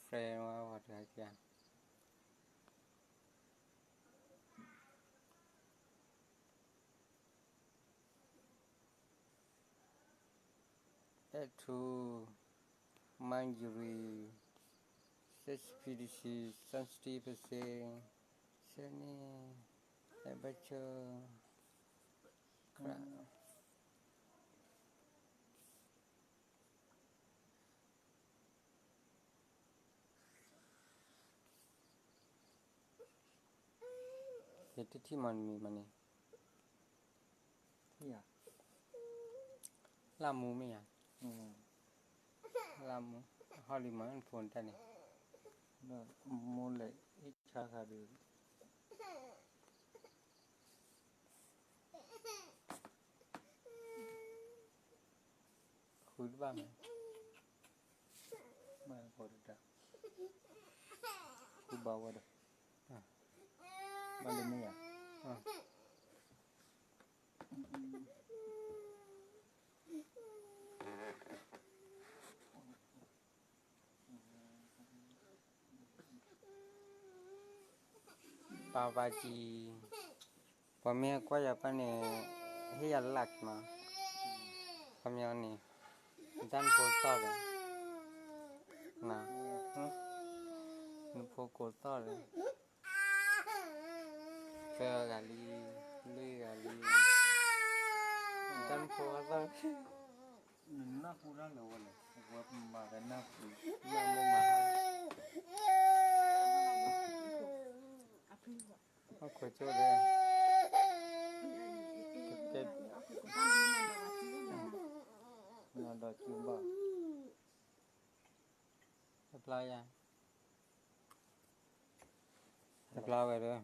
friend ဝဲတဂၤက့ၤ အဲၣ်ထူ မၣ်ယရံ စဲးစပံတဆံ စၣ်စတံပစ့ ဆဲန့ၣ် အဲၣ်ဘၣ်ဆၢ ကြၢး ယတထံၣ်မၤနမံၤမးန့ၣ် လၢမူမ့ၢ်ဧါ, လၢမူ, ဟီၣ်လံမၤနဖိတၢ်န့ၣ်, မူလဲၤအ့ၣ်ဆါခါဒီး ဃုတဘၣ်မး, ဘၣ်ဃိတတၢ်, ဃုဘၣ်ဝဲဒီး, ဘၣ်လၢမ့ၢ်ဧါ. ပၢ်ဘၣ်ကံ, ပှၤမ့ၢ်ကွၢ်ယၤပၢ်န့ၣ် ဟ့ၣ်ယၤလၢ်မး, ခီပညီန့ၣ်, တၢ်နဖိသီၣ်ဒီး, နဖိကိးသီၣ်ဒီး သၢဂၤလံ, လွံၢ်ဂၤလံ, တၢ်နဖိသီၣ်, နနၢ်ဟူတၢ်လၢဝဲလဲၣ်, ဝဲမၤဒီးနၢ်ဟူ, မၤမၤ, ဟီၣ်ခိၣ်ကၠိဒီး, ကတဲ, နဒီးကၠိဘၣ်, တဖျါယၤ တဖျါဝဲဒီး,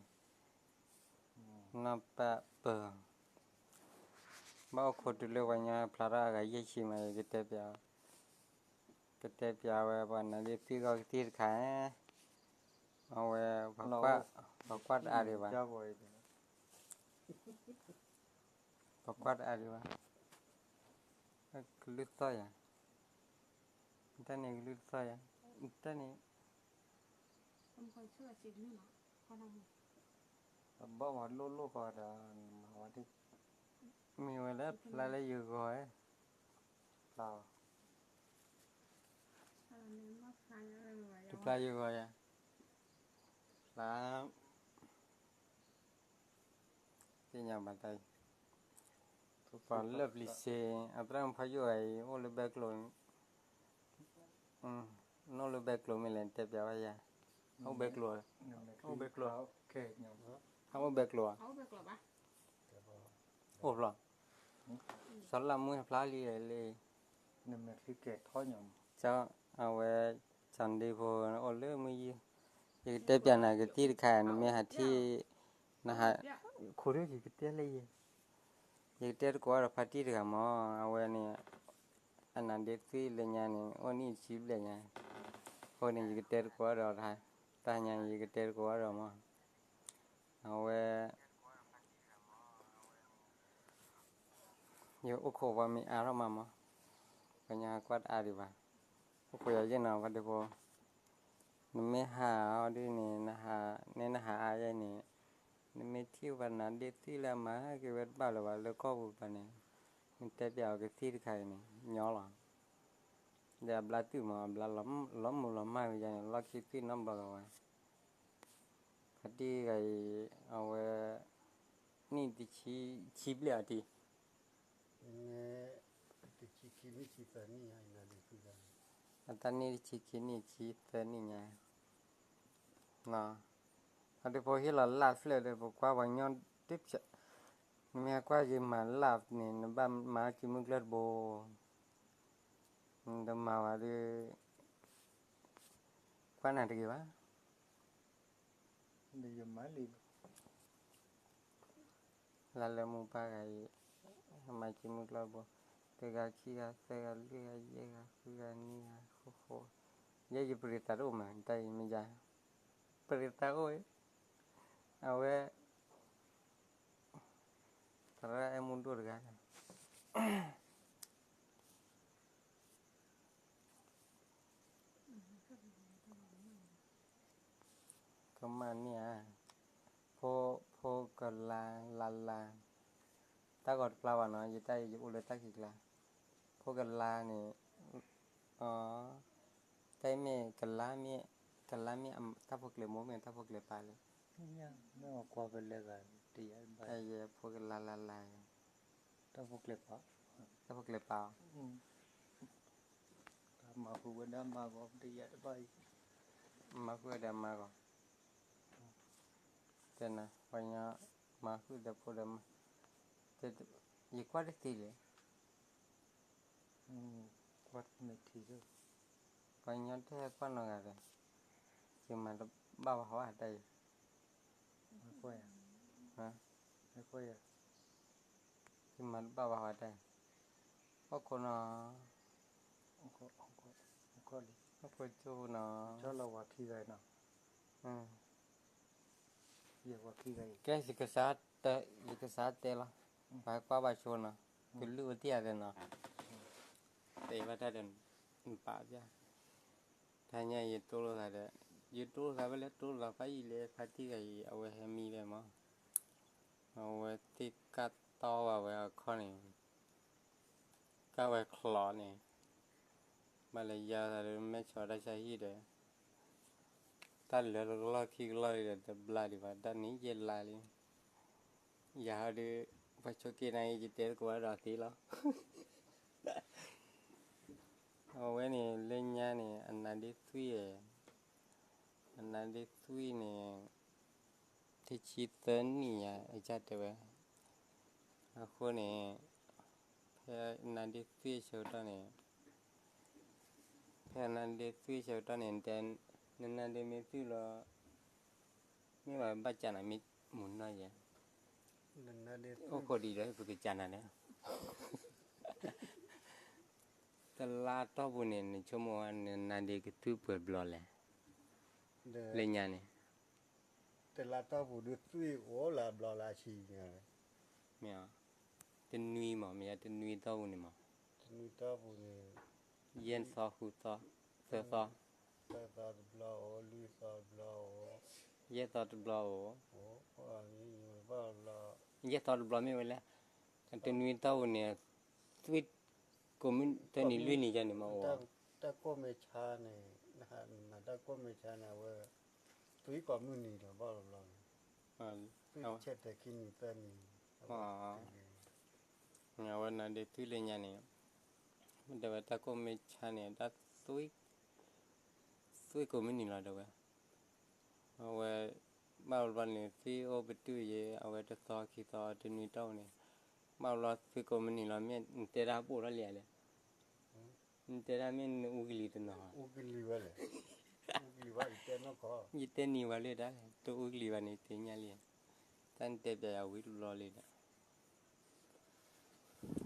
နပၢ်ပၢ်, ဘၣ်အိၣ်ခိးတုၤလၢပှၤညီဖျါထီၣ်အဂၤယဲၢ်ဆံမး ယကတဲပျး, ကတဲပျးဝဲပှၤနၤလၢသံဂီၢ်ကသံၣ်တခါ, အဝဲ, ပှၤကွၢ်တအါဒံးဘၣ်, ပှၤကွၢ်တအါဒံးဘၣ်, ကလုၢ်သီၣ်ယၤ, တၢ်န့ၣ်ကလုၢ်သီၣ်ယၤ, တၢ်န့ၣ် အဘၣ်ဝဲလိၣ်လိၣ်ဃီဒီး, မ့ၢ်ဝဲလၢဖျါလၢယဂီၢ်, ဖျါ, တဖျါယဂီၢ်ယၤ, ဖျါ သ့ၣ်ညါဘၣ်တၢ်အံၤ, ပှၤလၢပျံၤစ့, အသရၣ်မုၣ်ဖးယိၣ်ဂၤအံၤ အိၣ်လၢဘဲကျိၤ, နအိၣ်လၢဘဲကျိၤမ့ၢ်လဲၣ် တဲပျးဝဲယၤ, အိၣ်ဘဲကျိၤ, အိၣ်ဘဲကျိၤ, ဟးအိၣ်ဘဲကျိၤဧါ, အိၣ်ဖျီ, စီၤလၢမူဖျါလံလၢ အဝဲ, ကၠီဒ့ဖိ အိၣ်လၢမုၢ်ယုၢ်, ယကတဲပျးနၤကသံၣ်တခါ နမ့ၢ်ဟးထံၣ်, နဟး, ခိၣ်ဒၢယကတဲလၢယဲ, ယကတဲတကိးဒီးဖါတံၢ်တဂၤမး, အဝဲန့ၣ်, အနါဒ့သွံၣ်လၢညါန့ၣ် အိၣ်နံၣ်တဆံဘျဲၣ်ညါ, အဃိန့ၣ် ယကတဲတကိးဒီး, တၢ်ညါန့ၣ် ယကတဲတကိးဒီးမး, အဝဲ ယအိၣ်ခိးပှၤမ့ၢ်အါထီၣ်မးမး, ပှၤညါကွၢ်တအါဒံးဘၣ်, အိၣ်ခိးယၤယဲၢ်နီၤ ပှၤဒ့ဖိ, နမ့ၢ်ဟးအီၤဒ်န့ၣ် နဟး, နဲနဟးအါယဲၢ်န့ၣ်, နမ့ၢ်ထံၣ်ပှၤနါဒ့သွံၣ်လၢအမၤက့ၤဝဲတဘၣ်လၢၤဘၣ်လၢကီၢ်ပူၤဘၣ်န့ၣ်, နတဲပျးအီၤကသံၣ်တခါအံၤန့ၣ် ညီလီၤ, ဒီးအဘျါသုးမး အဘျါလီၤမုၢ်လီၤမၢ်ဝဲယါန့ၣ် လီၢ်ခံသွံၣ်နီတဘျီလီၤဝဲ ဖါတံၢ်ဂၤအံၤ, အဝဲ, နံၣ်တဆံ, ဆံဘျဲၣ်အီၤတံၢ်, အတၢ်နံၣ်တဆံခံနံၣ်ဆံသၢနံၣ်ညါ, အတၢ်နံၣ်တဆံခံနံၣ်ဆံသၢနံၣ်ညါ, အဒုးဖိဟ့ၣ်လီၤလၢ်ဖျၢၣ်ဒီး ပကွၢ်ပှၤညီတဖျၢၣ်, နမ့ၢ်ကွၢ်က့ၤမၤလၢ်န့ၣ် နဘၣ်မၤက့ၤမုၢ်ကျၢၢ်တဘိ, နတမၤဘၣ်ဒီး ကွၢ်နၤတဂ့ၤဘၣ်. လၢလၢမူပၢ်ဂၤအံၤ, မၤက့ၤမုၢ်ကျၢၢ်ဘိ, တဂၤခံဂၤသၢဂၤလွံၢ်ဂၤယဲၢ်ဂၤဃုဂၤနွံဂၤဃိဃိ, ယဲယပရံးသးတအိၣ်မး တၢ်အံၤမ့ၢ်ယါ, ပရံးသးအိၣ်, အဝဲ သရၣ်အဲၣ်မူဒိၣ်တဂၤန့ၣ်, ကမၣ်န့ၣ်ဧါ, ဖိ, ဖိကလါ, လါလါ, တၢ်ဂီၤတဖျါဘၣ်နီၤ, ယတၢ်အံၤယအိၣ်လၢတၢ်ခံးကျါ, ဖိကလါန့ၣ်, တၢ်အံၤမ့ၢ်ကလါမ့ၢ်, ကလါမ့ၢ်တၢ်ဖိကျဲၤမိၢ်မ့ၢ်တၢ်ဖိကျဲၤပၢ်လဲၣ်, တၢ်ဖိကျဲၤပၢ်, တၢ်ဖိကျဲၤပၢ်အီၤ, မၤဃုာ်ဝဲဒၣ်မါဂီၤ, တဲနၤ, ပှၤညီမၤဃုာ်ဒီးဖိဒီးမါ, ယကွၢ်တသ့လဲၣ်, ပှၤညီတဟဲကွၢ်နီတဂၤဒီး, ယမၤတဘၣ်ဘၣ်ဟီတၢ်အံၤ, ယမၤတဘၣ်ဘၣ်ဟီတၢ်အံၤ, ဟီၣ်ခိၣ်နီၤ, ဟီၣ်ခိၣ်ကၠိနီၤ, ကဲ ယကစးတဲလီၤ, ပှၤကွၢ်ဘၣ်ဆိနီၤ, ကလုၢ်ဝဲတံၢ်ဧါတဲနီၤ, တဲဘၣ်တၢ်ဒီး, ပာ်ပျၢ်, တဟါညါယတိၢ်လိာ်သးဒီး, ယတိၢ်လိာ်သးဖဲလဲၣ်တိၢ်လိာ်သးဖးယံာ်လၢဖါတံၢ်ဂၤအံၤ အဝဲဟဲမံဝဲမး, အဝဲသ့ၣ်ကၢ်တီဘၣ်ဝဲအခီၣ်န့ၣ်, ကၢ်ဝဲချီးန့ၣ်, ဘၣ်လဲၤယါသးလၢမဲၢ်ဆီးတၢ်ဆါဟံၣ်ဒီး, တၢ်လၢာ်လၢကလီၢ်ခံကလီၢ်လံဒီး တဘျါဒံးဘၣ် တၢ်န့ၣ်ယဲၢ်လါလံ, ယၤဟီဒီး, ပှၤဆိးက့နၤအံၤ ယတဲသကိးဝဲဒီးသ့လီၤ, အဝဲန့ၣ်လၢညါန့ၣ် အနါဒ့သွံၣ်, အနါဒ့သွံၣ်န့ၣ်, တဆံသၢနံၣ်ညါအကၢ်တဲဝဲ, အဃိန့ၣ်, ဖဲအနါဒ့သွံၣ်ဆၢကတီၢ်န့ၣ်, ဖဲအနါဒ့သွံၣ်ဆၢကတီၢ်န့ၣ် နတဲ, နနါဒ့မ့ၢ်သွံၣ်လီၤ, မ့ၢ်ဘၣ်ဘၣ်ကးနၤမ့ၢ်မုၢ်နီၢ်ယဲ, အိၣ်ခိးဒံးဒီးပကကးနၤန့ၣ်, တလါတီၢ်ပူၤန့ၣ် နဆိကမိၣ်ဝဲနနါဒ့ကသွံၣ်ပှဲၤဘျီလဲၣ်, လၢညါန့ၣ် တလါတီၢ်ပူၤဒုးသွံၣ်အိၣ်လၢအဘျီလၢအဆံညါ, မ့ၢ်, တနွံမး မ့ၢ်ယါတနွံတီၢ်ပူၤန့ၣ်မး, တနွံတီၢ်ပူၤန့ၣ်, ယဲၢ်သီဃုသီ, သၢသီ, သၢသီတဘျီအိၣ် လွံၢ်သီတဘျီအိၣ်, ယဲၢ်သီတဘျီအိၣ်, ယဲၢ်သီတဘျီမ့ၢ်ဝဲလဲၣ်, တနွံတီၢ်ပူၤန့ၣ်, သွံၣ်ကိးမုၢ်တနံၤလွံၢ်နံၤယါန့ၣ် မ့ၢ်အိၣ်, တၢ်ကိၢ်မ့ၢ်ဆါန့ၣ်, နမၤတၢ်ကိၢ်မ့ၢ်ဆါန့ၣ် အဝဲ, သွံၣ်ကိးမုၢ်နံၤဒီးဘၣ်တဘျီန့ၣ်, သွံၣ်ဆဲးတဲာ်ခံနံၤသၢနံၤ, အဝဲနါဒ့သွံၣ်လၢညါန့ၣ်, တဲဝဲတၢ်ကိၢ်မ့ၢ်ဆါန့ၣ် တၢ်သွံၣ်, သွံၣ်ကိးမုၢ်နံၤလီၤတဲဝဲ, အဝဲ, ဘၣ်တဘျီန့ၣ် သွံၣ်အိၣ်ပတုာ်ယဲ အဝဲတသီခံသီတနွံတီၢ်ပူၤန့ၣ်, ဘၣ်တဘျီသွံၣ်ကိးမုၢ်နံၤလီၤ မ့ၢ်နတဲတၢ်ပိာ်ထီၣ်လံဧါလဲၣ်, နတဲတၢ်မ့ၢ်နအူကလံၤတနီၤ, ယတဲနံၤဝဲလၢတၢ် တအူကလံၤဘၣ်န့ၣ် သ့ၣ်ညါလံ, တၢ်နတဲပျးယၤဝံၤတဘျီလံဒီး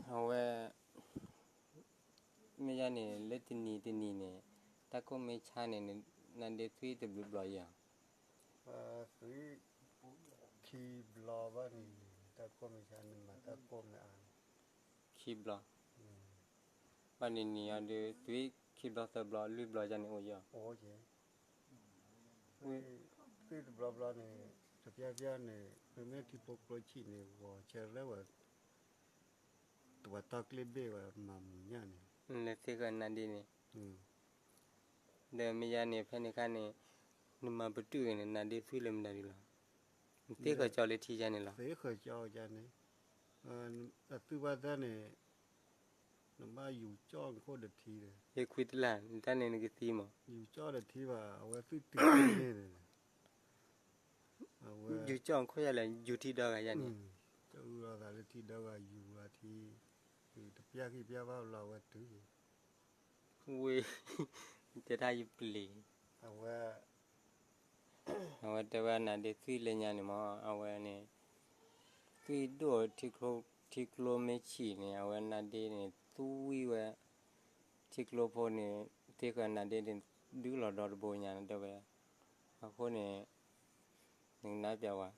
အဝဲ, မ့ၢ်ယါန့ၣ် လၢတနံၤတနံၤန့ၣ်, တၢ်ကိၢ်မ့ၢ်ဆါန့ၣ်, နါဒ့သွံၣ်တဘျုးဘျီယၤ, သွံၣ်, ခံဘျီဘၣ်န့ၣ်, တၢ်ကိၢ်မ့ၢ်ဆါန့ၣ်မၤတၢ်ကိၢ်မ့ၢ်အါ, ခံဘျီ, ဘၣ်န့ၣ်န့ၣ်အီၤဒီး သွံၣ်ခံဘျီသၢဘျီလွံၢ်ဘျီယါန့ၣ်အိၣ်ယၤ သွံၣ်တဘျီဘျီန့ၣ်, တပျၢ်ပျၢ်န့ၣ် ပမ့ၢ်ထံဖိကျိဆံးန့ၣ် ဂီၤဆၢလၢဝဲ, တဝဲတီၢ်ကျ့ဘ့ၣ်ဝဲမၤမုာ်ညၣ်န့ၣ်, နသ့ဃၢၤနါဒ့န့ၣ်, ဒီးမ့ၢ်ယါန့ၣ် ဖဲန့ၣ်ခါန့ၣ်, နမၤပတုာ်ဂ့ၤန့ၣ် နါဒ့သွံၣ်လၢမတၤဒုလီၤ, နသ့ဃၢၤကၠီလၢထံယါန့ၣ်လီၤ, သ့ဃၢၤကၠီန့ၣ်, အသွံၣ်ဘၣ်သၢန့ၣ် နဘၣ်ယူၤကၠီၣ်ခိၣ်တထံဒီး, ဟ့ၣ်ခွံတလၢ် နတၢ်န့ၣ်နကသံမး, ယူၤကၠီၣ်တထံဘၣ် အဝဲသွံၣ်တုၤန့ၣ်, အဝဲ, ယူၤကၠီၣ်ခိၣ်ယါလဲၣ် ယူၤထံဒီဂၤယါန့ၣ်, တအုၣ်လီၤသးလၢထံဒီဂၤယူၤလီၤထံ, တပျၢ်ခံပျၢ်ဘၣ်လီၤအဝဲတုၤ, ဝ့ၢ်, တဲတၢ်ယပျံၤ, အဝဲ အဝဲတဲဝဲနါဒ့သွံၣ်လၢညါန့ၣ်မး အဝဲန့ၣ်, သွံၣ်ဒိၣ်, ထံကျိမ့ၢ်ဆံးန့ၣ် အဝဲနါဒ့န့ၣ် သွံၣ်ဝဲ, ထံကျိဖိန့ၣ်, သ့ဃၢၤနါဒ့န့ၣ်, ဒုးလီၤဒီတဘိညါတဲဝဲ, အဃိန့ၣ်, နကနၣ်ပျးဝဲ,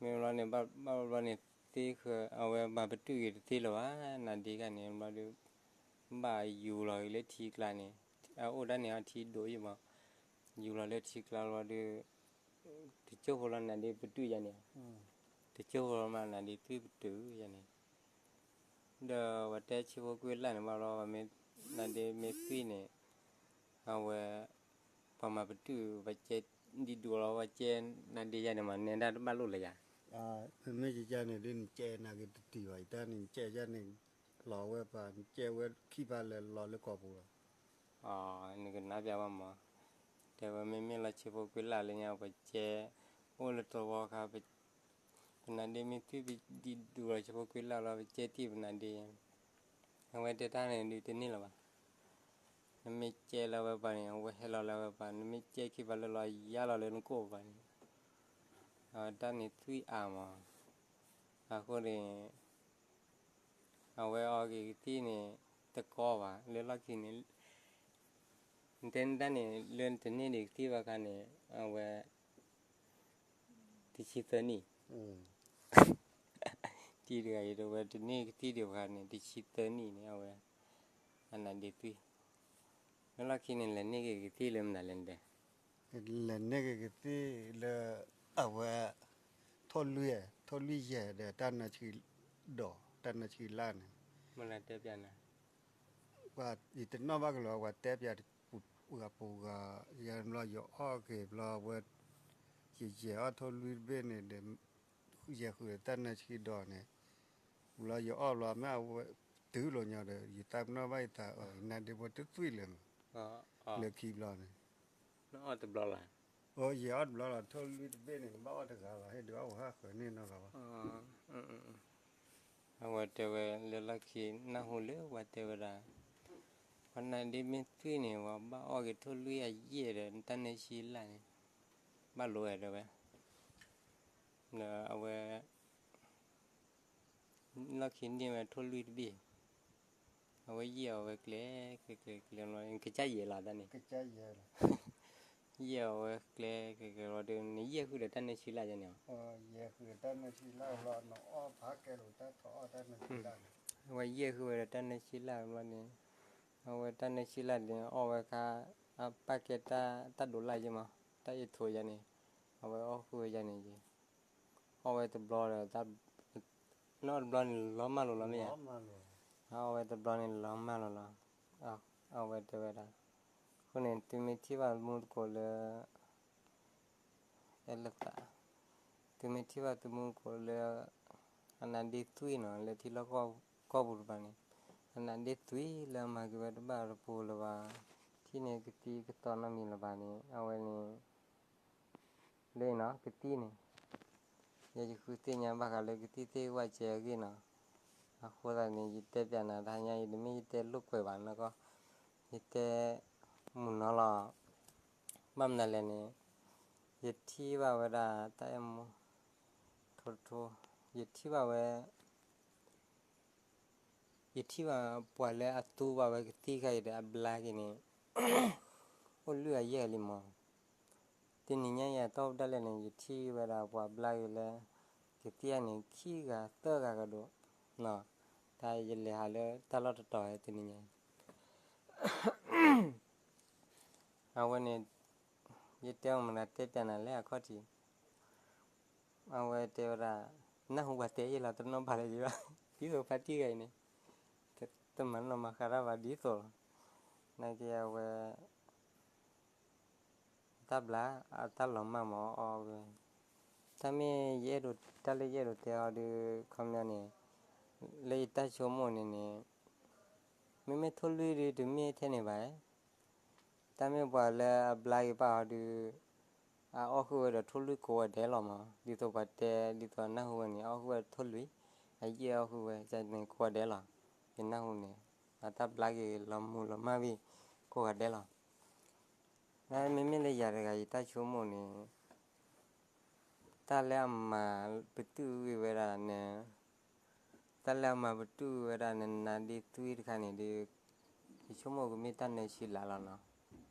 မ့ၢ်ဘျီန့ၣ် ဘၣ်ဘျီန့ၣ် သ့ဃၢၤ အဝဲမၤပတုာ်ဂ့ၤတသ့လၢၤဘၣ် နါဒ့ခါန့ၣ် ဘျီဒီး, ဘၣ်ယူၤလီၤဂ့ၤလၢထံကျါန့ၣ်, အအိၣ်ဒၣ်န့ၣ်အထံဒိၣ်ယံၤမး, ယူၤလီၤလၢထံကျါဘျီဒီး, တကၠိဖိလီၤနၤဒ့ပတုာ်ယၤန့ၣ်, တကၠိဖိလီၤမးနၤဒ့သွံၣ်ပတုာ်ယၤန့ၣ်, ဒီးပှၤတဲဆ့ဖိကွံာ်လၢ်န့ၣ်ဘၣ်လီၤ, နၤဒ့မ့ၢ်သွံၣ်န့ၣ်, အဝဲ, ပှၤမၤပတုာ် ပှၤကဲဒံးဒိးလီၤ ပှၤကဲနၤဒ့ယၤန့ၣ်မး နဲဒၣ်တဘၣ်လိၣ်လၢၤယၤ, မ့မ့ၢ်ယၤန့ၣ်ဒ်နကဲ နကတတံၢ်ဘၣ် ယတၢ်န့ၣ် နကဲယၤန့ၣ်, လီၤဝဲပှၤ နကဲဝဲခံဖးလၢလီၤလၢကီၢ်ပူၤလီၤ. နကနၣ်ပျးဘၣ်မး, တဲဝဲမ့မ့ၢ်လီၤဆ့ဖိကွံာ်လၢ်လၢညါ ပကဲ, အိၣ်လၢတဝီခါ, ပနၤဒ့မ့ၢ်သွံၣ်ပဒံးဒိးလီၤဆ့ဖိကွံာ်လၢ်လီၤ ပကဲတံၢ်ပနၤဒ့, အဝဲတဲတၢ်န့ၣ်ဒုးတန့ၢ်လၢၤဘၣ်, နမ့ၢ်ကဲလၢဝဲပှၤန့ၣ် အဝဲဟဲလီၤလၢဝဲပှၤ နမ့ၢ်ကဲခံဖးလၢလီၤယါလီၤလၢနကိၣ်ပှၤန့ၣ်, အတၢ်န့ၣ်သွံၣ်အါမး, အဃိန့ၣ် အဝဲအီက့ၤကသံၣ်န့ၣ်, တကီဘၣ် လၢလီၢ်ခံန့ၣ်, နတဲနတၢ်န့ၣ် လၢတန့ၢ်ဒံးကသံၣ်ဘၣ်ခါန့ၣ်, အဝဲ, တဆံသၢနံၣ်, တံၤတဂၤအံၤတဝဲတန့ၢ်ကသံၣ်ဒံးဘၣ်ခါန့ၣ် တဆံသၢနံၣ်န့ၣ် အဝဲ, အနၤဒ့သွံၣ်, လၢလီၢ်ခံန့ၣ် လဲၤန့ၢ်က့ၤကသံၣ်လၢမနုၤလဲၣ်နတဲ လဲၤန့ၢ်က့ၤကသံၣ်လၢ, အဝဲ, ထိၣ်လွံၢ်, ထိၣ်လွံၢ်ယဲၢ်ဒီး တၢ်နၢဆှံဒီး တၢ်နၢဆှံလၢ်န့ၣ်, မ့ၢ်လၢတဲပျးနၤ, ယတနီၣ်ဘၣ်ကလီၤ ပှၤတဲပျး, ပှၤပူၤဂၤ, ယဘျီယအီၣ်က့ၤဘျီဝဲ, ယယဲၢ်အီၣ်ထိၣ်လွံၢ်တဘ့ၣ်န့ၣ်ဒီး, ယဲၢ်ဃုာ်ဒီးတၢ်နၢဆှံဒီးန့ၣ်, ဘျီယအီၣ်ဘျီမ့ၢ်အဝဲ, တုၤလီၤညီဒီး ယသးပနီၣ်ဘၣ်ယသး, နၤဒ့ဖိတသွံၣ်လၢၤမး, လၢခံဘျီန့ၣ်, အီၣ်တဘျီလီၤ, ယဲၢ်အီၣ်တဘျီလီၤ ထိၣ်လွံၢ်တဘ့ၣ်န့ၣ် နဘၣ်အီၣ်တဂၤလီၤ ဟ့ၣ်ဒုးအီၣ်ဝဲဟးဃၢၤန့ၣ်နီတဂၤဘၣ် အဝဲတဲဝဲလၢလီၢ်ခံနၢ်ဟူလၢပှၤတဲဝဲဒၣ်, ပှၤနၤဒ့မ့ၢ်သွံၣ်န့ၣ် ပှၤဘၣ်အီၣ်က့ၤထိၣ်လွံၢ်အယဲၢ်ဒီး တၢ်နၢဆှံလၢ်န့ၣ်, ဘၣ်လိာ်ဝဲတဲဝဲ, ဒီးအဝဲ, လီၢ်ခံန့ၢ်ဝဲထိၣ်လွံၢ်တဘ့ၣ်, အဝဲယဲၢ်အီၣ်ဝဲကျဲ, ကျဲကျဲကျဲ, ကစၢ်ယဲၢ်လီၤတၢ်န့ၣ် ယဲၢ်အီၣ်ဝဲကျဲကျဲကျဲလီၤဒီး နယဲၢ်ဃုာ်ဒီးတၢ်နၢဆှံလၢ်ယဲန့ၣ်, အဝဲယဲၢ်ဃုာ်ဝဲဒီးတၢ်နၢဆှံလၢ်ဘျီန့ၣ်, အဝဲတၢ်နၢဆှံလၢ်န့ၣ် အီၣ်ဝဲခါ, အပၢ်ကဲတၢ်ဒိးလၢ်ယဲမး, တၢ်အ့ၣ်ထိးယဲန့ၣ်, အဝဲအီၣ်ဃုာ်ဝဲယဲန့ၣ်, အီၣ်ဝဲတဘျီဒီး, နီၢ်တဘျီန့ၣ်လီၤမၢ်လိာ်လီၤမ့ၢ်ဧါ, အီၣ်ဝဲတဘျီန့ၣ်လီၤမၢ်လိာ်လီၤ, အဝဲတဲဝဲဒၣ်, အဃိန့ၣ် သုမ့ၢ်ထံၣ်ဘၣ်သမူသကိးလၢ အဲလၢသး, သုမ့ၢ်ထံၣ်ဘၣ်သမူသကိးလၢ အနါဒ့သွံၣ်နီၤ လၢထံလီၢ်ကီၢ်ပူၤတဖၣ်န့ၣ်, အနါဒ့သွံၣ်လၢအမၤက့ၤဝဲတဘၣ်တပူၤလၢၤဘၣ်, ထံၣ်န့ၢ်ကသံၣ်ကသီနီတမံၤလၢၤဘၣ်န့ၣ် အဝဲန့ၣ် လၢနီၤ ကသံၣ်န့ၣ်, ယဲယဃုသ့ၣ်ညါဘၣ်ဃးလၢကသံၣ်သ့ၣ်ဝဲစဲအဂ့ၢ်နီၤ, အဃိသတးန့ၣ် ယတဲပျးနၤတဟါညါအံၤ တမ့ၢ်ယတဲလိာ်ကွဲးဘၣ်နီၤကီၢ်, ယတဲမုာ်နီၤလီၤ, ဘၣ်မနုၤလဲၣ်န့ၣ်, ယထံၣ်ဘၣ်ဝဲဒၣ်တၢ်အဲၣ်မူ, ထိထိ, ယထံၣ်ဘၣ်ဝဲ ယထံၣ်ဘၣ်ပှၤလၢအသူဘၣ်ဝဲကသံၣ်ခါအံၤဒီးအဘျါက့ၤန့ၣ်, အိၣ်လွံၢ်ဂၤယဲၢ်ဂၤလံမး, တနံၤညါအံၤအတီၢ်ပူၤဒၣ်လဲာ်န့ၣ် ယထံၣ်ဝဲဒၣ်ပှၤဘျါက့ၤလၢ ကသံၣ်န့ၣ် ခံဂၤသၢဂၤကဒီး, တၢ်ယလဲၤဟးလၢတၢ်လီၢ်တတီၤတနံၤညါအံၤ အဝဲန့ၣ်, ယတဲအီၤမနုၤတဲပျးနၤလၢအခီၣ်ထံး, အဝဲတဲဝဲဒၣ်, နၢ်ဟူပှၤတဲယဲၢ်လီၤ တနီၣ်ဘၣ်လၢၤဘၣ်, ဒ်သိးဖါတံၢ်ဂၤအံၤန့ၣ်, တမၤနီၣ်မၤဃါတၢ်ဘၣ်ဒ်သိးလီၤ, နာ်က့အဝဲ တၢ်ဘျါ, အတၢ်လီၤမၢ်မၤအီၣ်ဝဲ, တၢ်မ့ၢ်ယအဲၣ်ဒိး, တၢ်လၢယအဲၣ်ဒိးတဲအီၤဒုး ခီပညီန့ၣ်, လၢယတၢ်ဆိကမိၣ်န့ၣ်န့ၣ်, မ့မ့ၢ်ထိၣ်လွံၢ်ဒုးတမ့ၢ်ထဲန့ၣ်ဘၣ်, တၢ်မ့ၢ်ပှၤလၢအဘျါက့ၤဘၣ်အီၤဒုး, အအီၣ်ဃုာ်ဝဲဒီးထိၣ်လွံၢ်ကိးဂၤဒဲးလီၤမး, ဒ်သိးပှၤတဲဒ်သိးနၢ်ဟူဝဲန့ၣ် အအီၣ်ဃုာ်ဝဲထိၣ်လွံၢ်, အယဲၢ်အီၣ်ဃုာ်ဝဲန့ၣ်ကိးဂၤဒဲးလီၤ, ယနၢ်ဟူန့ၣ်, အတၢ်ဘျါက့ၤလီၤမုၢ်လီၤမၢ်ဘ့ၣ်, ကိးဂၤဒဲးလီၤ မ့မ့ၢ်လၢယၤတဂၤယတၢ်ဆိကမိၣ်န့ၣ်, တၢ်လၢအမၤပတုာ်ဂ့ၤဝဲဒၣ်န, တၢ်လၢအမၤပတုာ်ဝဲဒၣ်နနါဒ့သွံၣ်တခါန့ၣ်ဒီး, ယဆိကမိၣ်ကမ့ၢ်တၢ်နၢဆှံလၢ်လီၤနီၤ,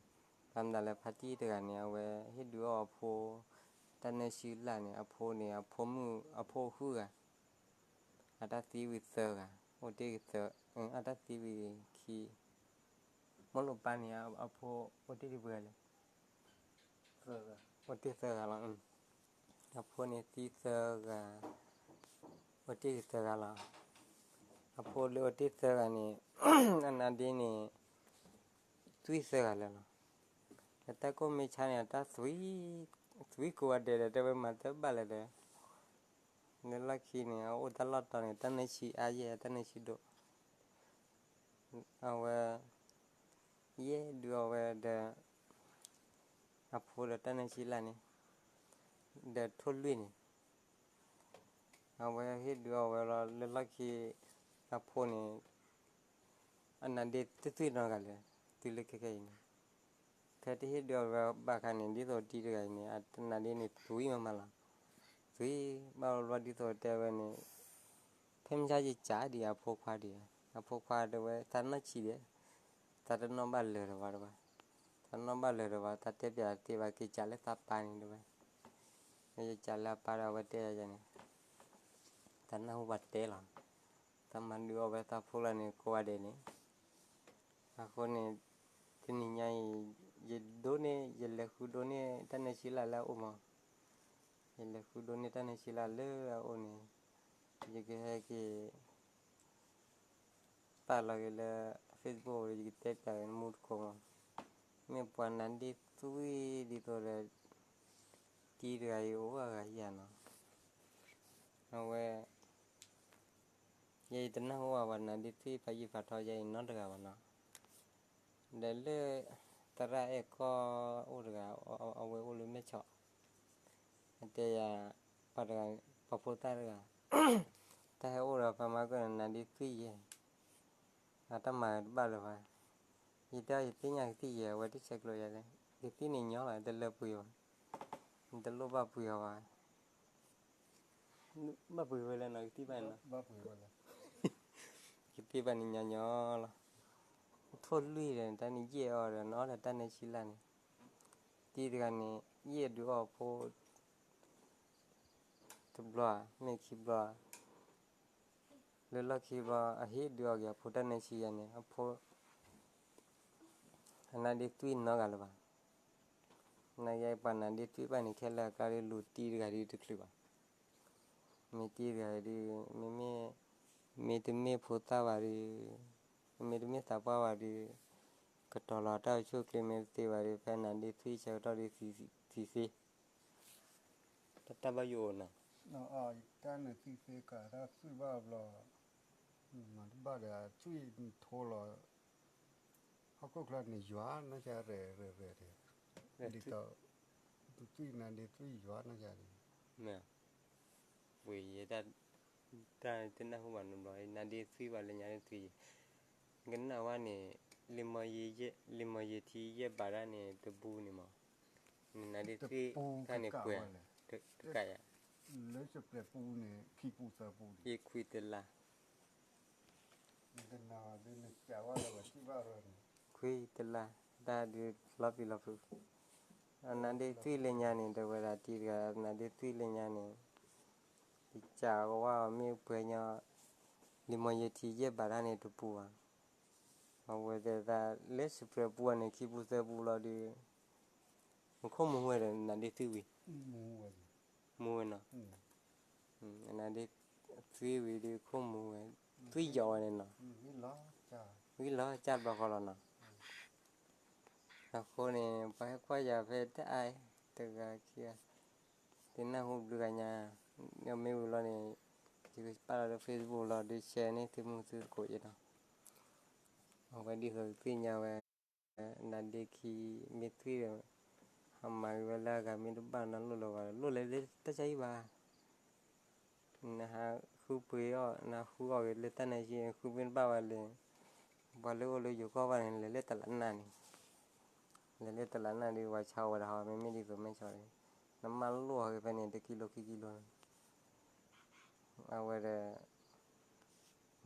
ဘၣ်မနုၤလၢဖါတံၢ်တဂၤန့ၣ် အဝဲဟ့ၣ်ဒုးအီၣ်အဖိ, တၢ်နၢဆှံလၢ်န့ၣ် အဖိန့ၣ် အဖိမုၣ်အဖိဃုဂၤ အတၢ်သံဝံၤသၢဂၤ, အိၣ်တ့ၢ်, အတၢ်သံဝံၤခံ, မိၢ်လိာ်ပၢ်န့ၣ် အဖိအိၣ်တ့ၢ်ဒံးပှဲၤဂၤလဲၣ်, အိၣ်တ့ၢ်သၢဂၤလီၤ, အဖိန့ၣ်သံသၢဂၤ, အိၣ်တ့ၢ်သၢဂၤလီၤ. အဖိလၢအိၣ်တ့ၢ်သၢဂၤန့ၣ် အနါဒ့န့ၣ် သွံၣ်သၢဂၤလၢာ်လီၤ. ဒီးတၢ်ကိၢ်မ့ၢ်ဆါန့ၣ် တၢ်သွံၣ်, သွံၣ်ကိးဂၤဒဲးဒီး တဲဝဲမၤတဘၣ်လၢၤဒီး လၢလီၢ်ခံန့ၣ် အအိၣ်တၢ်လီၢ်တီၤန့ၣ် တၢ်နၢဆံအါယဲၢ် တၢ်နၢဆံဒိၣ်, အဝဲ ယဲၢ်ဒုးအီၣ်ဝဲဒီး အဖိဒီးတၢ်နၢဆံလၢ်န့ၣ် ဒီးထိၣ်လွံၢ်န့ၣ် အဝဲဟ့ၣ်ဒုးအီၣ်ဝဲလီၤ. လၢလီၢ်ခံ အဖိန့ၣ် အနါဒ့တသွံၣ်နီတဂၤလၢၤ, တုၤလၢခဲခဲအံၤန့ၣ် ဖဲတဟ့ၣ်ဒုးအီၣ်ဝဲဘၣ်အခါန့ၣ် ဒ်သိးတံၤတဂၤအံၤန့ၣ် အနါဒ့န့ၣ်သွံၣ်မးမးလီၤ. သွံၣ်ဘၣ်လီၤ ဒ်သိးတဲဝဲန့ၣ် ဖဲမုၢ်ဆါယကးဒံးအဖိခွါဒံး, အဖိခွါတဲဝဲ သးနီၢ်ဆံးဒံး, သးတနီၣ်ဘၣ်လၢၤဒီးဝဲတဝဲ, သးနီၣ်ဘၣ်လၢၤဒီးဝဲ သးတဲပျးတသ့ဘၣ် က့ၤကးလၢသးပၢ်န့ၣ်တဲဝဲ, ယကးလၢအပၢ်ဒီးအဝဲတဲယၤန့ၣ် တၢ်နၢ်ဟူဘၣ်တဲလီၤ. တၢ်မၤဒုးအီၣ်ဝဲသးဖိလၢန့ၣ် ကိးဂၤဒဲးန့ၣ်, အဃိန့ၣ် တနံၤညါအံၤ ယဒိးန့ၢ် ယလဲၤဃုဒိးန့ၢ်တၢ်နၢဆံလၢ်လၢအအိၣ်မး, ယလဲၤဃုဒိးန့ၢ်တၢ်နၢဆံလၢ်လၢအအိၣ်န့ၣ် ယကဟဲက့ၤ ပာ်လီၤက့ၤလၢ Facebook ယကတဲပျးက့ၤနမူတကိးမး, မ့ၢ်ပှၤနါဒ့သွံၣ်ဒ်သိးဒီး တံၤတဂၤအံၤအိၣ်အဂၤယၤနီၤ, အဝဲ ယအံၤတနၢ်ဟူဘၣ်ပှၤနါဒ့သွံၣ်ဖးယံာ်ဖးထီယၤအံၤနီတဂၤဘၣ်နီၤ, ဒီးလၢ သရၣ်အဲၣ်ကီၢ်အိၣ်တဂၤ အဝဲအိၣ်လၢမဲၢ်ဆီး, အတဲယၤ ပှၤတဂၤ ပှၤဖိသၣ်တဂၤ တၢ်ဟဲအိၣ်ဒီးဖးမၤကၢၢ်နါဒ့သွံၣ်ယဲၢ်, အတၢ်မၤတဘၣ်လၢၤဘၣ်, ယတဲအီၤ ယသ့ၣ်ညါကသံၣ်ယဲၢ် အဝဲတဆဲးကျိးယၤလဲၣ်, ကသံၣ်န့ၣ်ညီလီၤ တလၢပှဲၤဘၣ်, တလိၣ်ဘၣ်ပှဲၤအီၤဘၣ်, ဘၣ်ပှဲၤဝဲလၢနီၤ ကသံၣ်ဘၣ်န့ၣ်နီၤ, ကသံၣ်ဘၣ်န့ၣ်ညီညီလီၤ, ထိၣ်လွံၢ်ဒီး တၢ်န့ၣ်ယဲၢ်အီၤဒီး နအီၣ်ဒီးတၢ်နၢဆံလၢ်န့ၣ်, တံၤတဂၤန့ၣ် ယဲၢ်ဒုးအီၣ်ဖိ တဘျီဧါ မ့ၢ်ခံဘျီဧါ, လၢလီၢ်ခံဘျီ အဟ့ၣ်ဒုးအီၣ်က့ၤအဖိတၢ်နၢဆံယၤန့ၣ် အဖိ အနါဒ့သွံၣ်နီတဂၤလၢၤဘၣ်, နကဲပှၤနါဒ့သွံၣ်ဘၣ်န့ၣ် ခဲလၢာ်အကျါဒီးလူၤတံၤတဂၤဒီးတချုးဘၣ်, မ့ၢ်တံၤတဂၤဒီး မ့မ့ၢ် မ့တမ့ၢ်ဖိသၣ်ဘၣ်ဒီး မ့တမ့ၢ်သးပှၢ်ဘၣ်ဒီး ကတီၤလီၤတၢ်အိၣ်ဆူၣ်အိၣ်ချ့မ့ၢ်တသ့ဘၣ်ဒီး ဖဲနါဒ့သွံၣ်ဆၢကတီၢ်ဒီးသံသ့, တၢ်ဘၣ်ယိၣ်အိၣ်နီၤ, တၢ်နၢသံသ့ကးတၢ်သွံၣ်ဘၣ်ဘျီ, မၤတဘၣ်ဒီးသွံၣ်ထိလီၤ, ဟီၣ်ခိၣ်ချၢန့ၣ်ယွၤနီၢ်ကၢ်ရဲၣ်ရဲၣ်ရဲၣ်, ဒ်သိး သွံၣ်နါဒ့သွံၣ်ယွၤနီၢ်ကၢ်န့ၣ်, ဝံၤယဲ တၢ်တနၢ်ဟူဘၣ်နီတဘျီ နါဒ့သွံၣ်ဘၣ်လၢညါဒ့သွံၣ်ယဲၢ်, ကနၣ်ဝဲန့ၣ် လံာ်မီၢ်ယ့ထံယဲၢ်ဘးတၢ်န့ၣ် တပူန့ၣ်မး, နါဒ့သွံၣ်တၢ်န့ၣ်ပှဲၤ, တကးယၤ, လၢစပူန့ၣ် ခံပူသၢပူန့ၣ် ယခွံတလါ ခွံတလါ, တၢ်ဒုးလီၤပံာ်လီၤဖုး, အနါဒ့သွံၣ်လၢညါန့ၣ် တဲဝဲဒၣ်တံၤတဂၤ နါဒ့သွံၣ်လၢညါန့ၣ်, ယကးကဝါအီၤမ့ၢ်ပှဲၤညီ, လံာ်မီၢ်ယ့ထံယဲၢ်ဘးတၢ်န့ၣ်တပူဘၣ်, အဝဲသ့ၣ်သးလၢစပူအပူန့ၣ် ခံပူသၢပူလီၤဒီး နခိၣ်မူဝဲဒီးနါဒ့သွံၣ်ဝံၤ, မူဝဲနီၤ, နါဒ့သွံၣ်ဝံၤဒီးခိၣ်မူဝဲ, သွံၣ်ယီၤဝဲန့ၣ်နီၤ, ဝံၤလီၤကၢ်ဘျီဃီလီၤနီၤ, အဃိန့ၣ် ပှၤဟဲကွၢ်ယၤဖဲတၢ်အါ, တဂၤခံဂၤ, တနၢ်ဟူဘျုးဂၤညါ, မ့ၢ်ဝံၤလီၤန့ၣ်, ယကပာ်လီၤလၢ Facebook လီၤ ဒုး share န့ၢ်သုမုၢ်သုသကိးယဲနီၤ, အဝဲဒ်သိးကသ့ၣ်ညါဝဲ နါဒ့ခံ မ့ၢ်သွံၣ်ဒီး ဟးမၤက့ၤဝဲလၢအဂၤမ့ၢ်တဘၣ်နလိၣ်လၢၤဘၣ် လိၣ်လၢလၢတၢ်ဆါဟံၣ်ဘၣ်, နဟးဃုပှ့ၤအီၣ် နဟးဃုအီၣ်က့ၤလၢတၢ်နါဆံ ဃုမ့ၢ်တဘၣ်ဘၣ်လၢ ပှၤလၢအိၣ်လၢယိၤကီၢ်ဘၣ်န့ၣ် လဲၤလၢတလးနၢ်န့ၣ်, လဲၤလၢတလးနၢ်ဒီး ပှၤဆါဝဲဒၣ်ဟီ မ့မ့ၢ်ဒ်သိးမဲၢ်ဆီးန့ၣ်, နမၢလိၣ်အီၤက့ၤဖဲန့ၣ် တကံလိခံကံလိန့ၣ်, အဝဲဒီး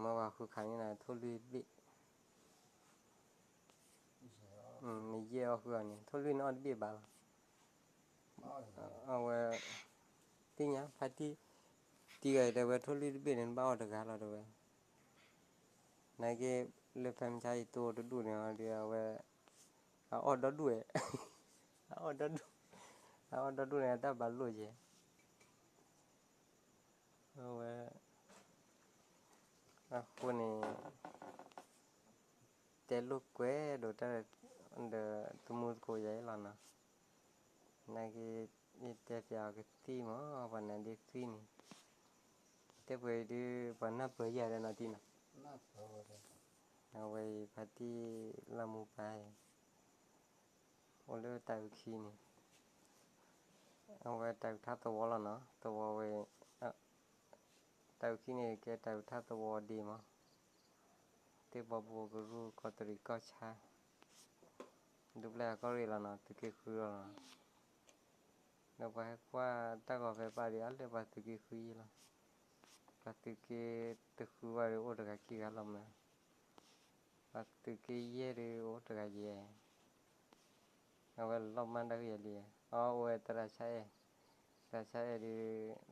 မ့ၢ်ပှၤဃုခးန့ၢ်နၤထိၣ်လွံၢ်တဘ့ၣ် နယဲၢ်အီၣ်ဃုာ်အီၤန့ၣ် ထိၣ်လွံၢ်န့ၣ်အီၣ်တဘ့ၣ်ဘၣ်လီၤ. အဝဲ သ့ၣ်ညါဖါတံၢ်, တံၤဂၤအံၤတဲဝဲထိၣ်လွံၢ်တဘ့ၣ်န့ၣ် နဘၣ်အီၣ်တဂၤလီၤတဲဝဲ, နာ်က့ လၢဖဲမဆါအံၤတိၢ်တဒူၣ်န့ၣ်ဒီး အဝဲ အအီၣ်ဒီဒူၣ်ဝဲ, အအီၣ်ဒီဒူၣ်, အအီၣ်ဒီဒူၣ်န့ၣ် အတၢ်ဘၣ်လိၣ်ကဲ အဝဲ အဃိန့ၣ် တဲလိာ်ကွဲဒီးတၢ်ဒီး သမူသကိးယၤအံၤလီၤနီၤ. နာ်က့ ယတဲပျးအီၤကသံၣ်မး ပှၤနါဒ့သွံၣ်န့ၣ် တဲပှဲၤဒုး ပှၤနၢ်ပၢၢ်ယၤဒီးနီၤတံၢ်နီၤ. အဝဲအံၤဖါတံၢ်လၢမူပၢ်အံၤ အိၣ်လၢတၢ်အုၣ်ခံန့ၣ် အဝဲတၢ်အုၣ်ထါသဝီလီၤနီၤ. သဝီဝဲ တၢ်အုၣ်ခံန့ၣ် ကဲတၢ်အုၣ်ထါသဝီဒ့မး, သ့ၣ်ဘီဘိကရူၢ်ကီးတရံးကီၢ်ဆါ, ဒူပျဲၢ်အကီၢ်ရ့ၣ်လီၤနီၤ, သုးက့ဃုလီၤနီၤ. ဒီးပှၤဟဲကွၢ်တၢ်ဂီၤဖဲပၢ်ဒီး အါလၢပှၤသုးက့ဃုယဲလီၤ. ပှၤသုးက့တဃုဘၣ်ဒီး အိၣ်တဂၤခံဂၤလီၤမး, ပှၤသုးက့ယဲၢ်ဒီး အိၣ်တဂၤယဲ အဝဲလီၤမၢ်တၢ်ဂ့ၢ်ယဲလံ, အအိၣ်ဝဲသရၣ်ဆါအဲၣ်, သရၣ်ဆါအဲၣ်ဒီး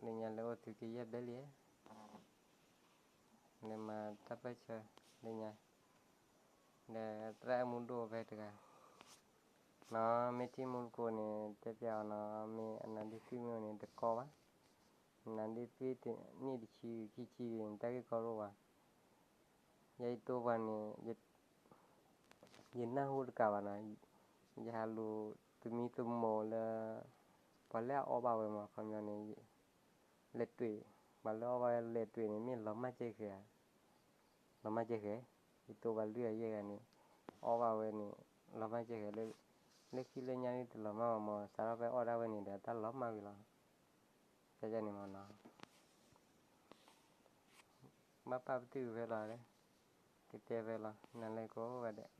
လၢညါလၢအိၣ်သုးက့ယဲၢ်ဘျဲၣ်လံ, လဲၤမၤတၢ်ပၢၢ်ဆၢလၢညါ, ဒီးသရၣ်အဲၣ်မူဒိၣ်ဖဲတဂၤ, နီၤ မ့ၢ်ထံၣ်မူသကိးန့ၣ် တဲပျးအီၤနီၤ, မ့ၢ်အနါဒ့သွံၣ်မ့ၢ်အိၣ်န့ၣ် တကီဘၣ်, နါဒ့သွံၣ်န့ၣ်တဆံခံဆံဂ့ၤန့ၣ် တၢ်ဂ့ၢ်ကီဒိၣ်ဘၣ်. ယဲယတိၢ်ပှၤန့ၣ် ယနၢ်ဟူတကးဘၣ်နီၤ, ယဟးလူၤသမံသမိးလၢ ပှၤလၢအအီၣ်ဘၣ်ဝဲမး ခီပညီန့ၣ် လဲၤတွံၣ်, ပှၤလၢအီၣ်ဘၣ်ဝဲလဲၤတွံၣ်န့ၣ် မ့ၢ်လီၤမၢ်ကဲဃဲဧါ, လီၤမၢ်ကဲဃဲ, ယတိၢ်ပှၤလွံၢ်ဂၤယဲၢ်ဂၤန့ၣ် အီၣ်ဘၣ်ဝဲန့ၣ် လီၤမၢ်ကဲဃဲ, လၢခံလၢညါန့ၣ်တလီၤမၢ်ဘၣ်မး စးထီၣ်ဖဲအီၣ်ဒၣ်ဝဲန့ၣ်ဒီး တၢ်လီၤမၢ်ဝံၤလီၤ. ကန့ၣ်မးနီၤ ဘၣ်ပာ်ပတုာ်ဖဲလီၤ, ကတဲဖဲလီၤ နၤလၢကိးဂၤဒဲး.